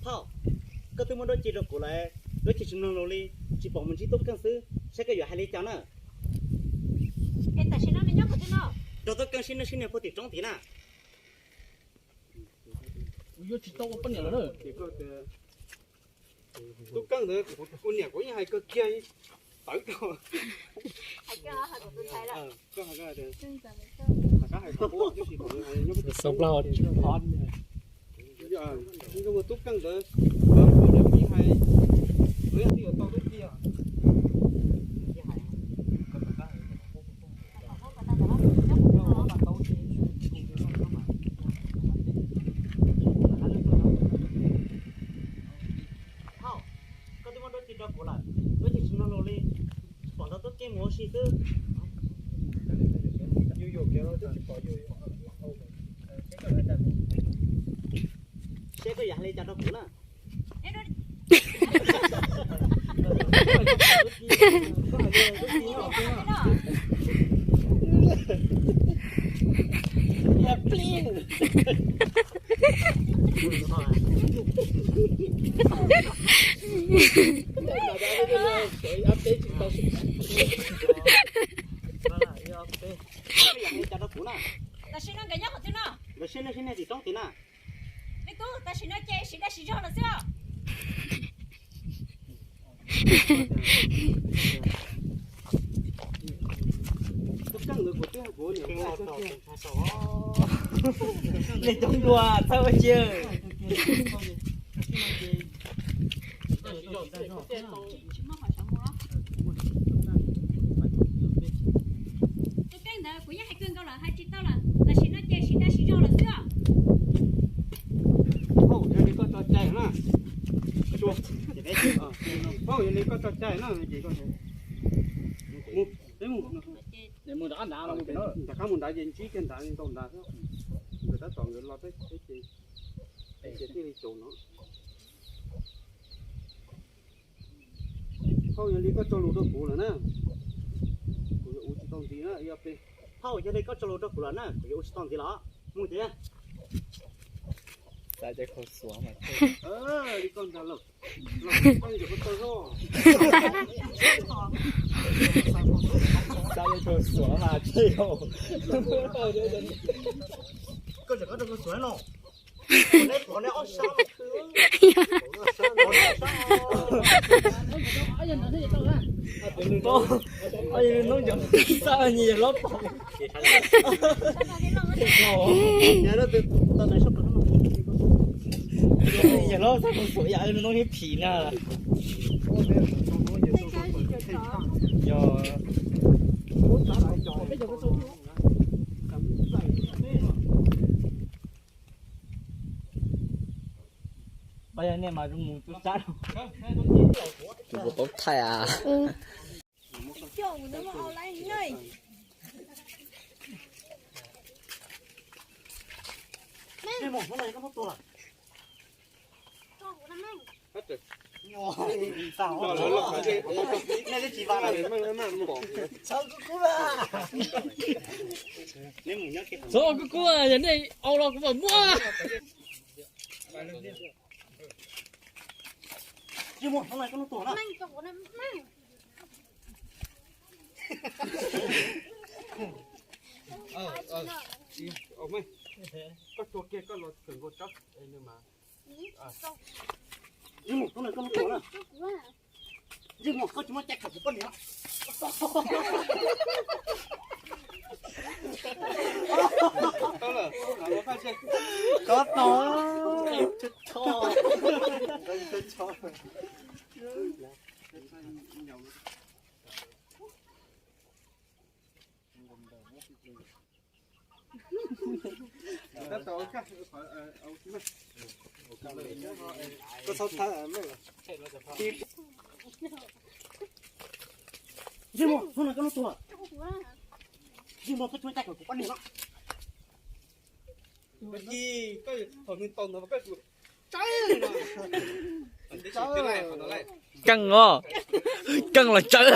Thauj, koj twb muab duab ci rau kuv lawm, duab ci tsis mloog lus li, tsis pom mus ntsib Tub Keej xwb, saib koj yuav hais li cas na. Rau Tub Keej sib neb sib niag puag tim roob tid na. Yuav tsis tau ua poj niam lawm. Tub Keej ntawd kuv niam kuv yeej hais kawg kiag, tawv rau. Tub Keej ntawd, kuv yeej hais, kuv yeej tau tub kiag. Thauj, koj twb muab duab ci rau kuv lawm, duab ci tsis mloog lus li, pom nrog Tub Keej mus ua si xwb. Seb koj yuav hais li cas rau kuv na. Tam sim no nkawd nyob qhov twg no? Nkawd sib neb sib niag tim roob tid na. Me tub, tam sim no ces siv dab siv zog lawm xwb os. Nej coob dua txhawb ua ci. Tub Keej ntawd kuv yeej hais kawg nkaus lawm, hais tsis tau lawm, tam sim no ces siv dab siv zog lawm xwb os. Yog li koj tso cai na, yog li koj tso cai na ces koj mus, peb mus, rov qab mus nrad ces ntsib kiag nrad ntau nrad xwb. Nkawd tab tom nkawd los peb ces, peb ces thiaj li caum no. Phauj, yog li koj tso lus rau kuv lawm na, kuv yuav ua tsis tau ntxiv na, ib ob peb. Phauj, yog li koj tso lus rau kuv lawm na, kuv yuav ua tsis tau ntxiv los mus ces. Xav cov khaus xuav mas, li koj ntag lauj, los koj ntawm koj tau zoj. Xav cov khaus xuav mas thiaj. Koj ntawm koj tau khaus xuav no. Hnub nyob xab nyi yog hlob pom. Yog hlob xab pom xuav yam hnub nyob phim na. Yog. Pab yog nej mas zoo mus tub sab. Kuv puas tau thaij a? Txhob kub kub, yog nej au los kuv mam muab. Koj tua kiag koj los kawm nkaus tsab. Ntsej muag, koj tsis muaj cai khaws kuv poj niam. Koj tos. Ntsej muag, hnub no koj lub tuag. Ntsej muag, koj tsis muaj cai khaws kuv poj niam no. Koj ci, koj thaum nws tau ntawd koj tsis tsaib li no. Teb tsis twb laij qhov no laij. Keej os, keej los tsawv.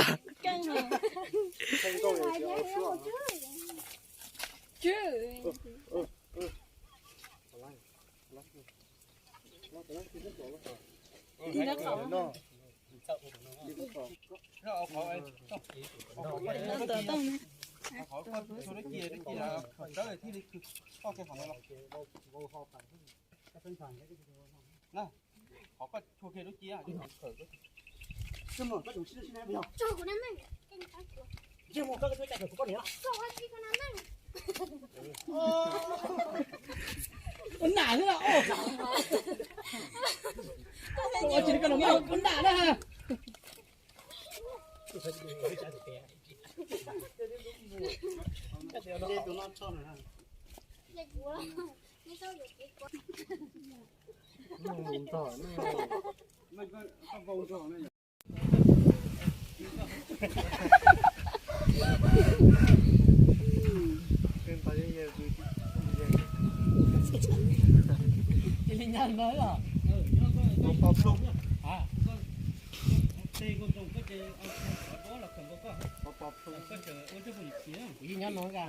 Qhov koj tshua kiag lub cia, ua nam xwb, ua nam na.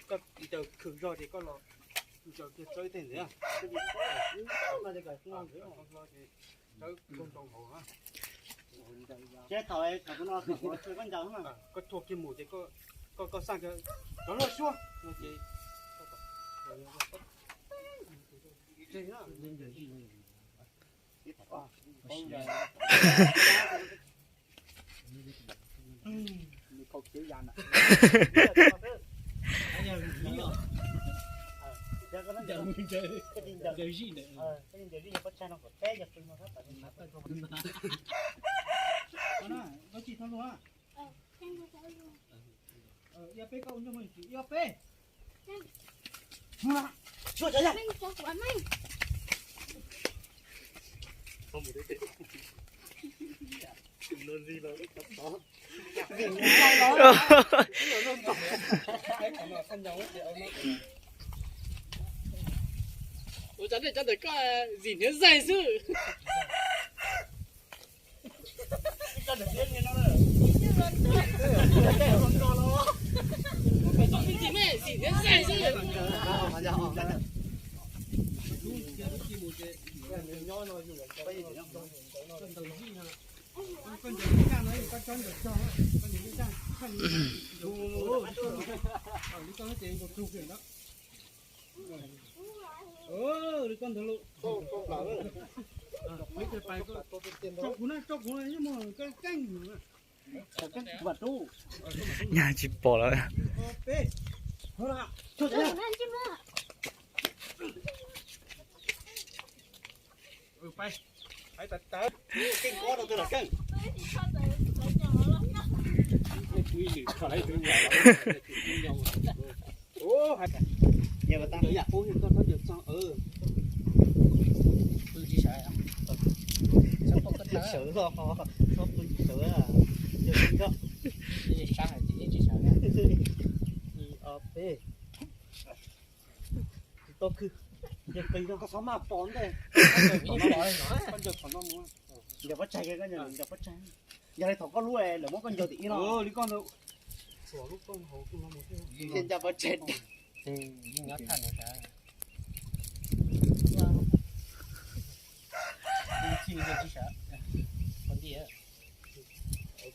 Koj ncaws khwv zog ces koj los ncaws kiag tsawb tej ntawd. Tsawb koj nroo hauv. Koj tshua kiag mus ces koj, koj xaj kiag rov luag suab no ces Ua cov ntawm, cov ntawm koj zim hniav zaig xwb. Nyaj tsis pom lawm. Sawv los, txhob pw tsis sawv, yog li koj. Ib ob peb. Tsis tau khwv, nce qis no koj txhob maj pos ntej. Koj ncaws qhov no mus, ncaws pob tsaig, koj ncaws pob tsaig. Yog li thaum koj lub lawv muab koj ncaws tim ib no, li koj ntawd, ncaws pob tsaig.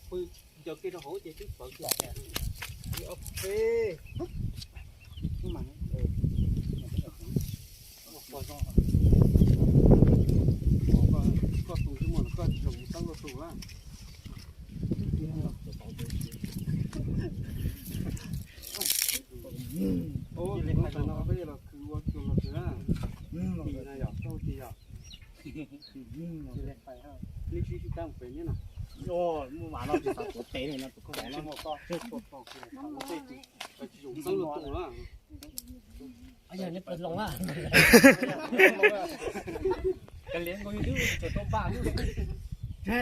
Pw ncaws kiag rau hauv ces twb pawv kiag. Ib ob peb. Koj tus tsis muaj los koj tsis zoo mus txeeb koj tus na. Tus no peb los khwv ua kiag los khwv na. Tis na yom, tau tis yom. Neb sib sib tab pem neb na. Muaj mas no tsis xav tuav pem no tus koj no. Tsis zoo txeeb los tus na. Yog neb pw loo a. Kav liam nkaus yus twb tsis tau npaj.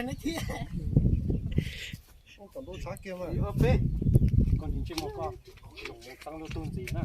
Neb thiab. Tom ntuj tshab kiag mas. Ob peb, koj nim ntsej muag koj, txeeb lub tug ntxiv na.